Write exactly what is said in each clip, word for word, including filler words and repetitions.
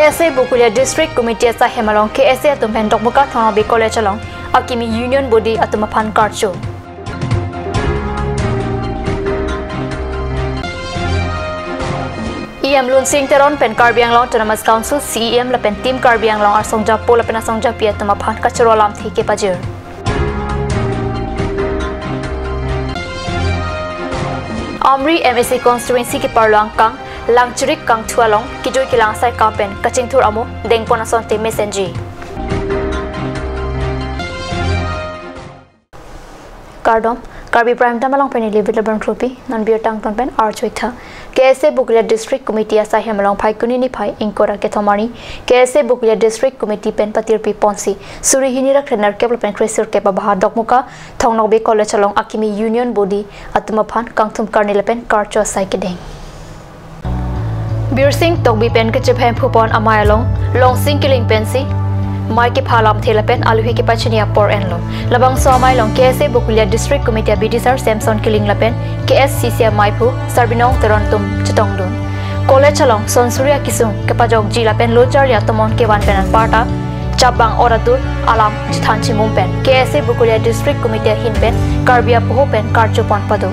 K S A Bokolia District Committee asaihem along K S A atum pen Dokmoka Thong Nokbe College along akimi Union Body atum aphan karcho. E M Lunsing Teron pen Karbi Anglong Autonomous Council C E M lapen Team Karbi Anglong asong japo lapen asong japi atum aphan kachoro alamthe kepajir. Amri M A C constituency keparlo angkang Langchirik Kangthu along kejui kelang asai kam pen kachingthur amo dengpon asonte mesenji. Kardom, Karbi Prime Time along pen neli Vidya Bangkrupi, non birta angton pen arjuitha. K S A Bokolia District Committee asaihem along Phaikuni niphai ingkoi ra kethom arni K S A Bokolia District Committee pen patirpi ponsi suri hini ra krenerkep lapen kresirkep abaha Dokmoka Thong Nokbe College along akimi Union Body atum aphan kangthum karni lapen karcho asai kedeng. Birsing Tokbi pen kachephem phupon amei along Longsing Killing pensi mei kepha alamthe lapen alohi kepachini apor enlo. Labangso amei along K S A Bokolia District Committee abidisar Samson Killing lapen K S C C ameiphu Sarbinong Teron atum chetongdun. College along sonsuri akesung kepajokji lapen lo charli atomon kevan pen anparta chapbang ora dur alam chethan chimum pen K S A Bokolia District Committee ahin pen Karbi apoho pen karcho pon pado.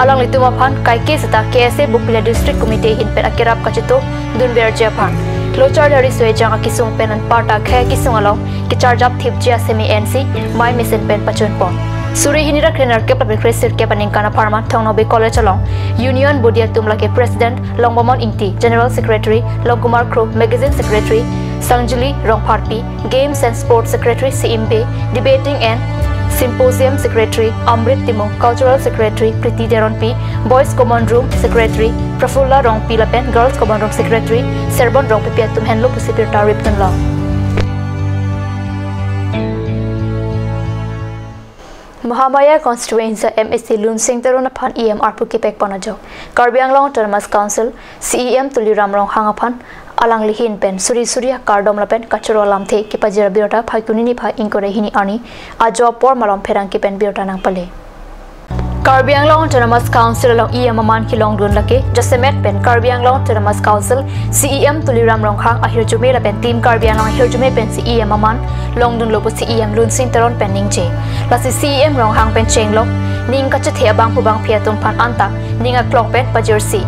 Alanglitum aphan kaike seta K S A Bokolia District Committee ahin pen akerap kachito dunverji aphan lo charli riso ejang akesung pen anparta khei akesung along kecharjap thipji aseme ensi mei mesen pen pachun pon. Suri hini ra krenerkep lapen kresirkep aningkan apharman Thong Nokbe College along Union Body atum lake President Longbomon Ingti, General Secretary Longkumar Kro, Magazine Secretary Sangjuli Rongpharpi, Games and Sports Secretary Siim Bey, Debating and Symposium Secretary Amrit Timung, Cultural Secretary Priti Teronpi, Boys Common Room Secretary Prafulla Rongpi lapen Girls Common Room Secretary Serbon Rongpipi atum henlo pusi birta ripdunlo. Mahamaya constituency M A C Lunsing Teron aphan E M arpu kepek pon ajok Karbi Anglong Autonomous Council C E M Tuliram Ronghang aphan alangli ahin pen suri suri akardom lapen kachoro alamthe kepajir abirta Phaikuni niphai ingkoi ra hini arni ajo apor malom pherangke pen birta nangpale. Karbi Anglong Autonomous Council along E M aman kelongdun lake jasemet pen Karbi Anglong Autonomous Council C E M Tuliram Ronghang ahirjume lapen Team Karbi Anglong ahirjume pensi E M aman longdunlo pusi E M Lunsing Teron pen ningje. Lasi C E M Ronghang pen chenglok ning kachethe abangphu bangphi atum aphan anta ning aklong pen pajirsi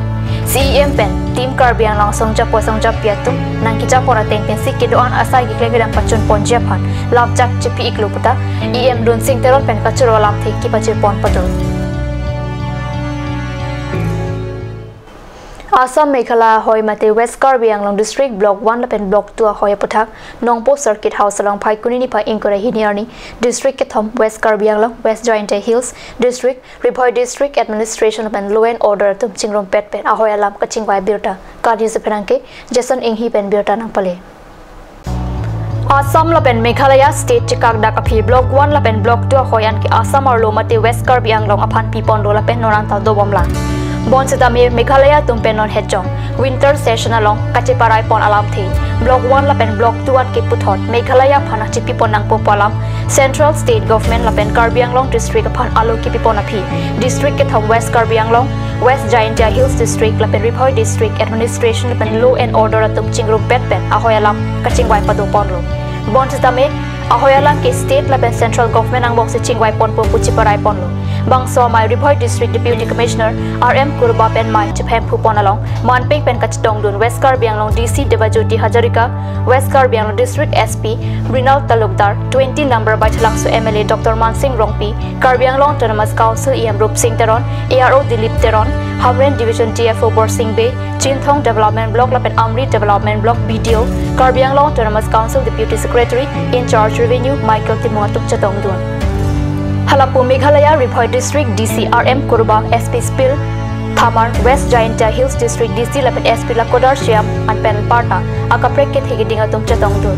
C E M pen Team Karbi Anglong asong japo asong japi atum nangkejapon ateng pensi kedo-an asai keklem kedam pachun ponji aphan lapjak chepi iklo puta E M Lunsing Teron pen kachoro alamthe kepajir pon pado. Assam Meghalaya ahoi mate West Karbi Anglong District Block one lapen Block two ahoi aputhak Nongpoh Circuit House along Phaikuni niphai ingkoi ra hini arni District kethom West Karbi Anglong, West Jaintia Hills District, Ri Bhoi District Administration lapen Law and Order atum chingrumpet pen ahoi alam kachingvai birta kali si pherangke Jason Enghi pen birta nangpale. Assam lapen Meghalaya state chekakdak aphi Block one lapen Block two ahoi an ke Assam arlo mate West Karbi Anglong aphan piponlo lapen non anta dobomlang. Bonsetame Meghalaya atum pen non hetjong winter session along kacheparai pon alamthe Block one lapen Block two an ke puthot Meghalaya aphan nangchepipon nangpo pu alam Central State Government lapen Karbi Anglong District aphan alo kepipon aphi District kethom West Karbi Anglong, West Jaintia Hills District lapen Ri Bhoi District Administration lapen Law and Order atum chingrumpet pen ahoi alam kachingvai padoponlo. Bonsetame ahoi alam ke state lapen central government angbongsi chingvai ponpo pu cheparai ponlo. Bangso amei Ri Bhoi District Deputy Commissioner R M Kuruba pen mei chephem phupon along manpeng pen kachetongdun West Karbi Anglong D C Debajyoti Hazarika, West Karbi Anglong District S P Mrinal Talukdar, twenty number Baithalangso M L A Doctor Mansing Rongpi, Karbi Anglong Autonomous Council E M Rupsing Teron, A R O Dilip Teron, Hamren Division D F O Borsing Bey, Chinthong Development Block lapen Amri Development Block B D O, Karbi Anglong Autonomous Council Deputy Secretary in charge Revenue Michael Timung atum chetongdun. Halapu Meghalaya Ri Bhoi District D C R M Kuruba, S P Spil Thamar, West Jaintia Hills District D C lapen S P Lakodar Shyam an pen parta akaprek kethe keding atum chetongdun.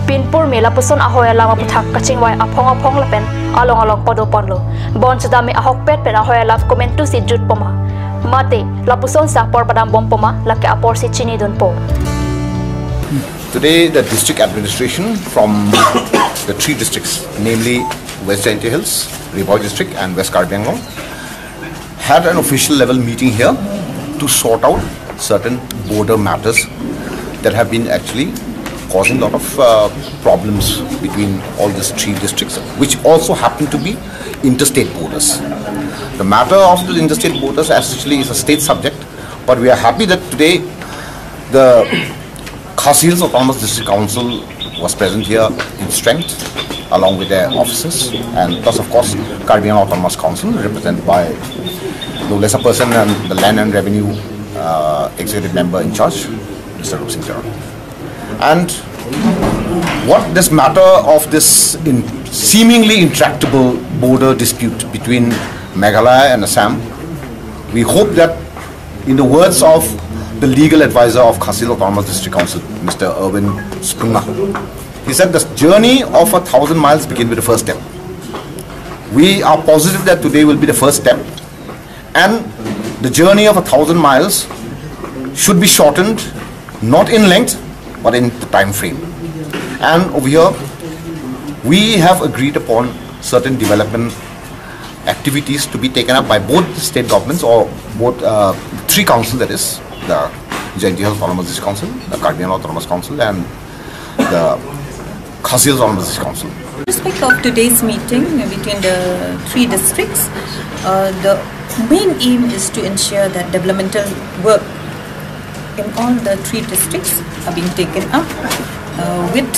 Pinpur me lapuson ahoi alam aputhak kachingvai aphong aphong lapen along along padoponlo. Bonsetame ahokpet pen ahoi alam komantusi jutpoma, mate lapuson si apor padambom poma, lake aporsi chinidunpo. Today, the district administration from the three districts, namely West Jaintia Hills, Ri Bhoi District, and West Karbi Anglong, had an official level meeting here to sort out certain border matters that have been actually causing a lot of uh, problems between all these three districts, which also happen to be interstate borders. The matter of the interstate borders essentially is a state subject, but we are happy that today the Khasi Hills Autonomous District Council was present here in strength along with their officers, and plus, of course, Karbi Anglong Autonomous Council, represented by no lesser person than the Land and Revenue uh, Executive Member in charge, Mister Rupsing Teron. And what this matter of this in seemingly intractable border dispute between Meghalaya and Assam, we hope that, in the words of the legal advisor of Khasi Hills Autonomous District Council, Mister Erwin Sprüngner, he said the journey of a thousand miles begins with the first step. We are positive that today will be the first step, and the journey of a thousand miles should be shortened, not in length, but in the time frame. And over here, we have agreed upon certain development activities to be taken up by both the state governments, or both uh, three councils, that is the Jaintia Hills Autonomous District Council, the Karbi Anglong Autonomous Council, and the Khasi Hills Autonomous District Council. In respect of today's meeting between the three districts, uh, the main aim is to ensure that developmental work in all the three districts are being taken up uh, with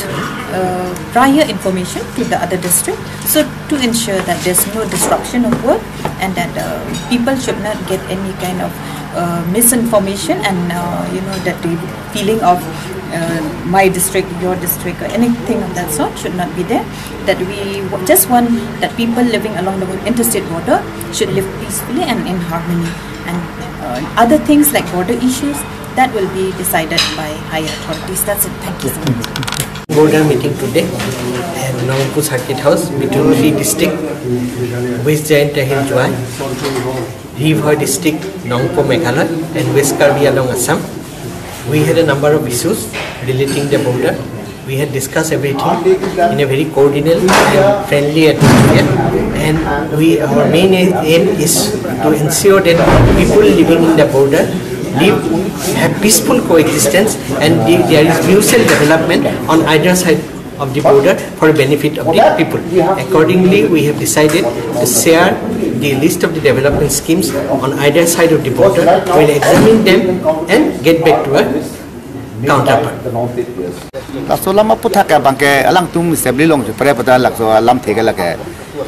uh, prior information to the other district, so to ensure that there's no disruption of work and that uh, people should not get any kind of uh, misinformation and uh, you know that the feeling of uh, my district, your district, or anything of that sort should not be there. That we w- just want that people living along the interstate border should live peacefully and in harmony. And uh, other things like border issues, that will be decided by higher authorities. That's it. Thank you so much. Border meeting today at Nongpu Circuit House between three district, West Jaintia Hills Jowai, Ri Bhoi district, Nongpo Meghalaya, and West Karbi Anglong Assam. We had a number of issues relating the border. We had discussed everything in a very cordial and friendly atmosphere. And we, our main aim is to ensure that people living in the border live, have peaceful coexistence, and the, there is mutual development on either side of the border for the benefit of the people. Accordingly, we have decided to share the list of the development schemes on either side of the border. We'll examine them and get back to our counterpart. Laso alam aphuthak abangke alangtum assembly along cheprai puta laso alamthe ke lake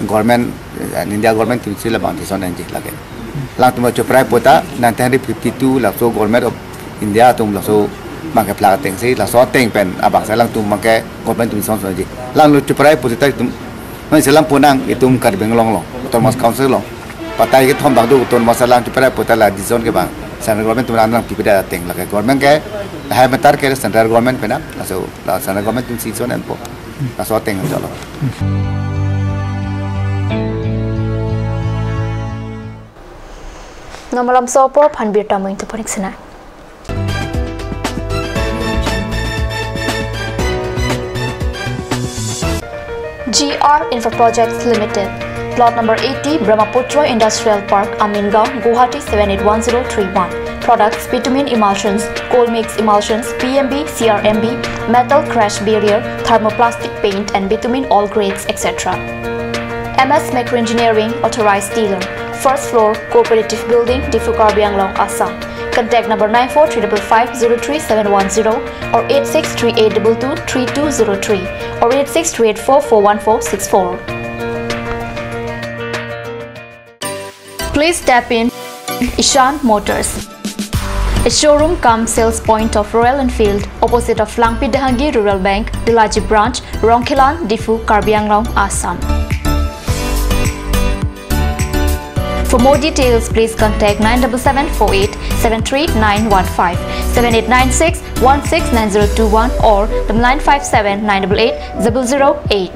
government, eh, India government atumsi labang tison enji lake. Alangtum cheprai puta nineteen fifty-two laso government of India atum laso abangke plak atengsi laso ateng pen abangsi alangtum abangke government atum son sonji. Alangtum cheprai puta itum, non selam punang itum Karbi Anglong along, Autonomous Council along. Patai kethom abang do autonomous alam cheprai puta la decision ke abang central government atum nangpipedet ateng lake government ke lahai matter ke central government pen nang, laso la central government atumsi son enpo, laso ateng jolo. Nonmalom so apor aphan birta mo ingtu ponik sena. G R Infra Projects Limited, Plot number eighty, Brahmaputra Industrial Park, Amingaon, Guwahati seven eight one zero three one. Products: bitumen emulsions, cold mix emulsions, P M B, C R M B, metal crash barrier, thermoplastic paint and bitumen all grades, et cetera. M S Micro Engineering, authorized dealer, first floor, Cooperative Building, Diphu, Karbi Anglong, Assam. Contact number nine four three five five zero three seven one zero or eight six three eight two two three two zero three or eight six three eight four four one four six four. Please step in Ishan Motors, a showroom cum sales point of Royal Enfield, opposite of Langpi Dehangi Rural Bank, Delaji Branch, Rongkhelan, Diphu, Karbi Anglong, Assam. For more details, please contact nine seven seven four eight seven three nine one five, seven eight nine six one six nine zero two one or the nine five seven nine eight eight zero zero eight.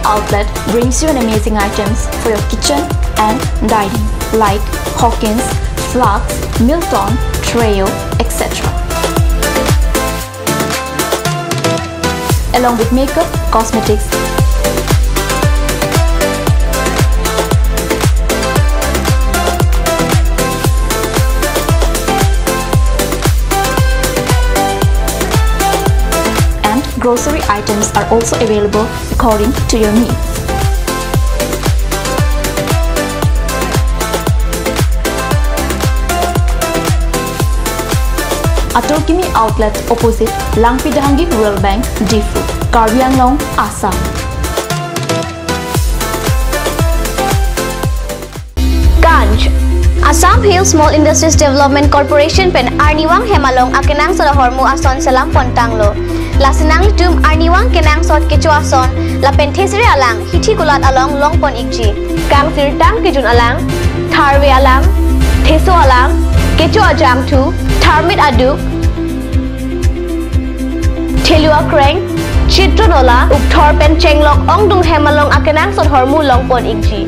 Outlet brings you an amazing items for your kitchen and dining, like Hawkins, flasks, Milton, Treo, et cetera. Along with makeup, cosmetics, and grocery items are also available according to your needs. Atur Kimi Outlet, opposite Langpi Dehangi Rural Bank, Diphu, Karbi Anglong, Assam. Ganj. Assam Hill Small Industries Development Corporation pen arnivang hem along akenangsot ahormu ason selam pon tanglo. Lasi nanglitum arnivang kenangsot kecho ason lapen thesere alang hithi kulat along long pon ikji. Kangsirtang kejun alang, tharve alang, theso alang, kecho ajangthu, tharmit aduk, thelu akreng, chitro nola, ukthor pen chenglok ongdung hem along akenangsot ahormu long pon ikji.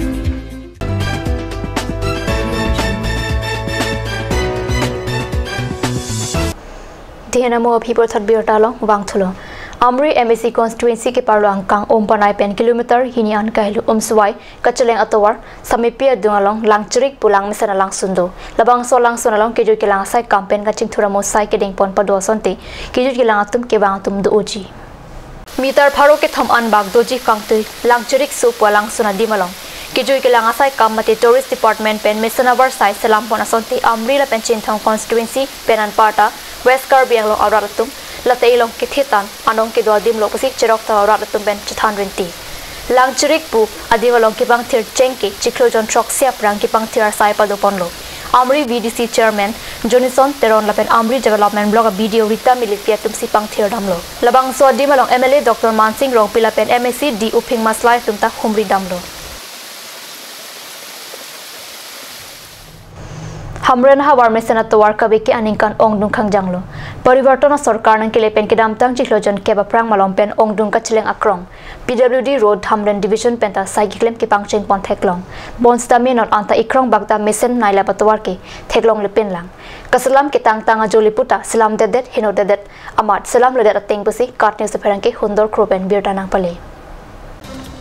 Dei henamo aphi puthot birta along vangthulo. Amri M A C constituency keparlo angkang Umpanai pen kilometer hini an kahelo Umswai kacheleng atovar Samepi adung along Langchirik pu langmesen alangsun do. Labangso alangsun along kejui kelang asai kam pen kachingthur amo sai kedeng pon pado asonte kejui kelang atum kevang atum do-oji. Meter pharo kethom an bak doji kangtui Langchirik so pu alangsun adim along kejui kelang asai kam mate Tourist Department pen mesen avarsai selam pon asonte Amri lapen Chinthong constituency pen anparta West Karbi Anglong arat atum lata ilong kethe tan anong kedo adim lo pusi cherok ta arat atum pen chethan rinti. Langchirik pu adim along kepangthir chengke chiklo jon throksi aphrang kepangthir asai pado ponlo. Amri V D C Chairman Jonison Teron lapen Amri Development Block a B D O Rita Milipia atumsi pangthir damlo. Labangso adim along M L A Doctor Mansing Rongpi lapen M A C D Uphing Maslai atum ta humri damlo. Hamren havar mesen atovar kaveke aningkan ongdung kangjanglo. Parivartan asorkar nangkele pen kedamtang chiklo jon kep aphrang malom pen ongdung kacheleng akrong P W D Road Hamren Division penta sai keklem kepangcheng pon theklong. Bonsitame non anta ikrong bak ta mesen nailap atovar ke theklongle pinlang. Kaselam ketang tang ajo le puta selam dedet heno dedet amat selamledet ateng pusi KAT News apherangke Hundor Kro pen birta nangpale.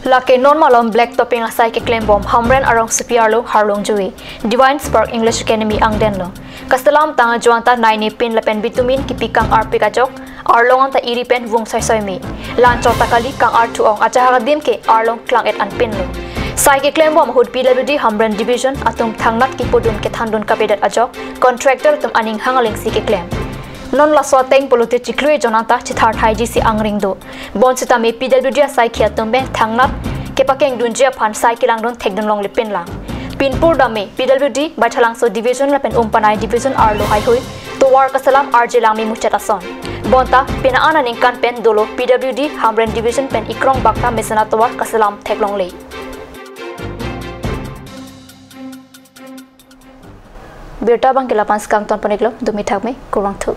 Lake non malom black topping asai keklem bom Hamren arongsopi arlo Harlung Jui, Divine Spark English Academy angdeng lo. Kaselam tang ajo anta naine pin lapen bitumin kipi kang-arpik ajok, arlong anta iri pen vung soisoi me. Lanchot ta kali kang-arthu ong, achahak adim ke arlong klang-et an pinlo. Sai keklem bom ahut P W D Hamren Division atum thangnat kipudun kethandun kapedet ajok contractor atum aning hang alingsi keklem. Non laso ateng pulote chiklo jon anta chithar thaiji si angring do. Bonsitame P W D asai khi atum pen thangnat kepakengdunji aphan sai kelangdun thekdun longle pinlang. Pinpur dame P W D Baithalangso Division lapen Umpanai Division arlo haihui tovar kaselam arje langme muchot ason. Bonta pina an aningkan pen dolo P W D Hamren Division pen ikrong bak ta mesen atovar kaselam theklongle. Birta abang ke la-an si kangton pon-iklo, dumi thak me, kurvangthu.